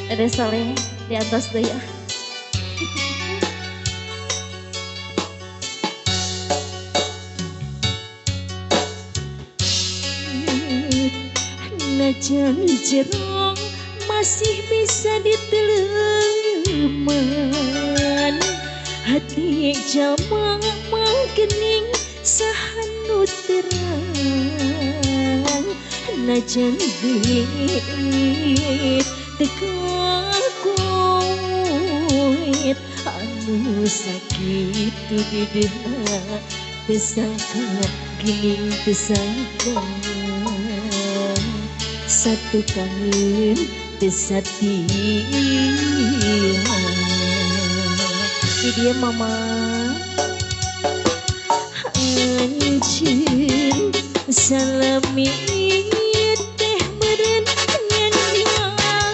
Dede Soleh di atas deh ya. Najan jerong masih bisa diteleman, hati jalma mangkening sahanu terang. Najan duit tekakuit anu sakitu didehna tesangka gening tesangka satu kangen tesatia. Ini dia mama anjir salami teh meren nyanyian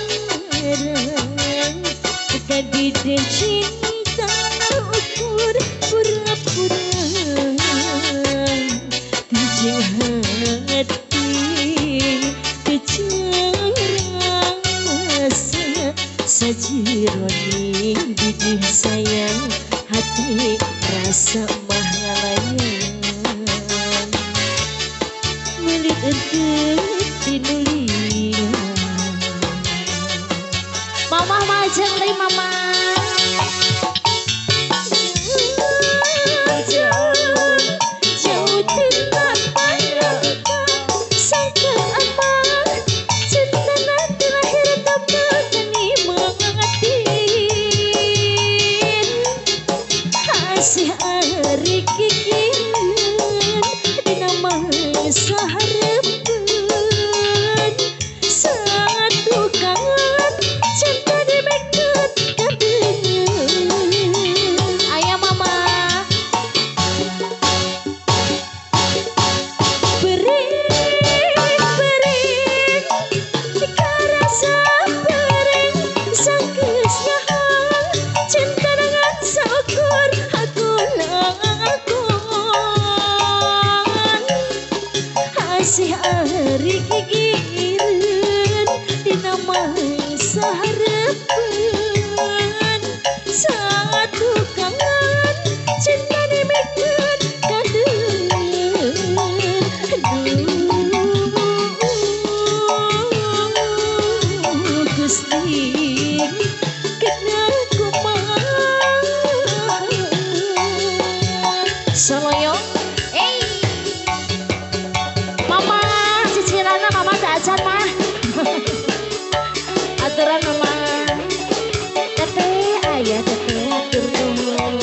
tadi deh cinta ukur pura-pura tijing hati terasa sajironing didih sayang hati rasa mahalayan milik ente tinulian. Mama majeng deh mama. Jauh tidak sangka apa cinta nanti lahir tapakani mengatin asih ari kikireun dina mangsa hareupeun satu kangen cinta dibekeut ka beungeut. Aya mama asih ari gigireun dina mangsa hareupeun satu kangen cinta dibekeun ka deun. Aduh Gusti kena kumaha Soloyo. Mama cicilana mama tak acan mah. Aturan mama. Teteh ayah teteh atur nuhun.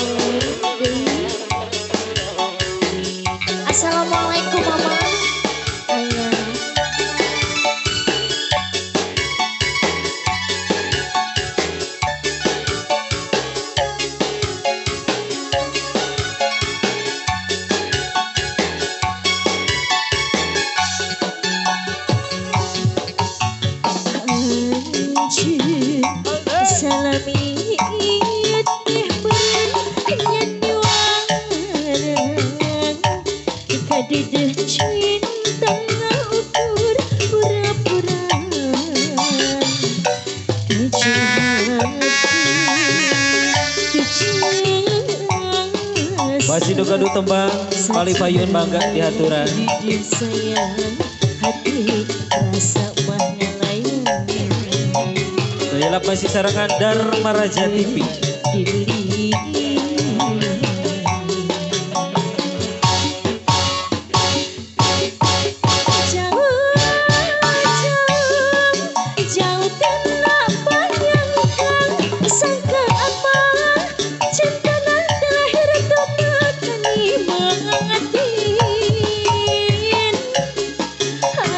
Assalamualaikum mama. Ayah. Salami teh meureun nyanyuarang kadideh cinta ngaukur pura-pura masih dogadu tembang pali payun bangga dihaturan sayang hati rasa mahalayan. Saya masih sarangan Dharma Raja TV. Jauh tidak bayangkan sangka apa cinta nanti lahir tapakani mengatin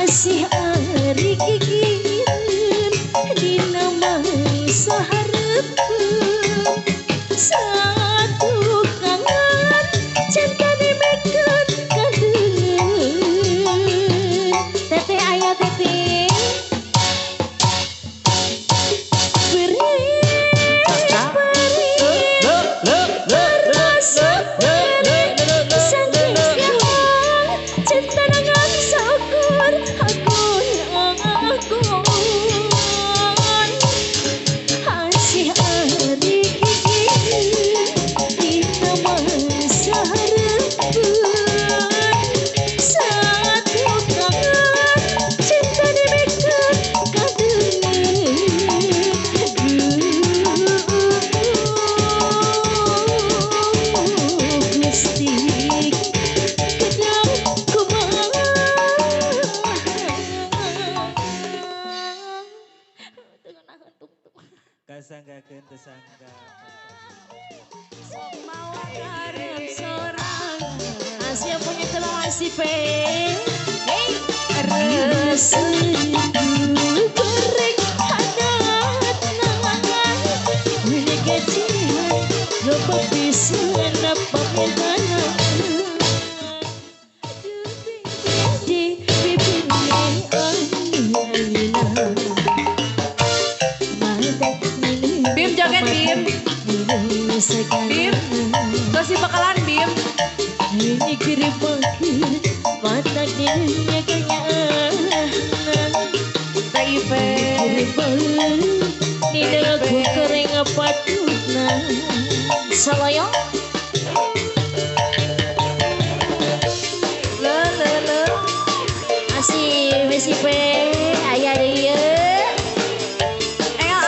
asih ari gigireun dina mangsa hareupeun satu kangen cinta dibekeun ka deungeun. Teteh ayah teteh bering Kasanggakeun teu sangka. Asia punya terima kasih pe. Hey, Bim joget Bim. Bim, kasih bakalan Bim. Saloyong le le le asih besi pe aya deui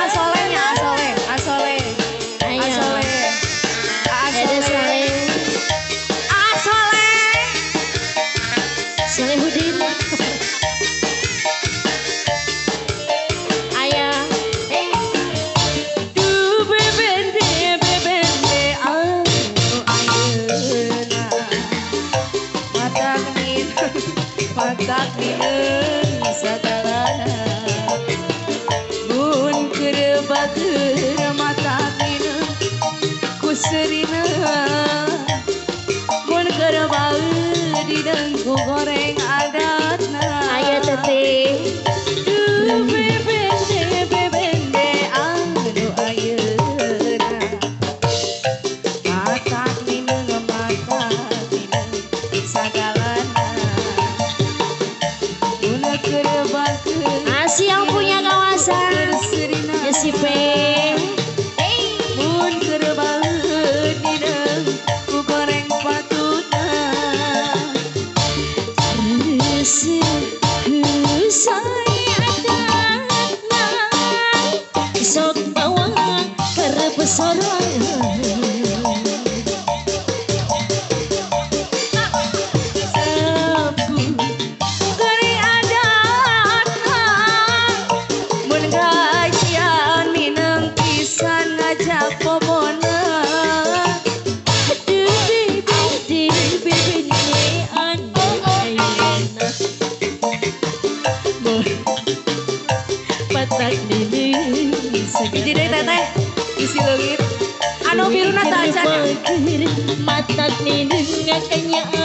asolenya asole asole asole asole asole Solehudin ayah du bebende bebende anu ayeuna matak nineun sagalana mun keur batur matak nineun ku seurina mun keur baeud dideung ku goreng adatna aya teteh du bebende bebende anu ayeuna matak nineun sagalana Asih yang punya kawasan SIP. Mun keur baeud dideung ku goreng patutna Sok bawa keur pesorang Hiji deui teteh isi leungit anu biruna teh acan matak nineung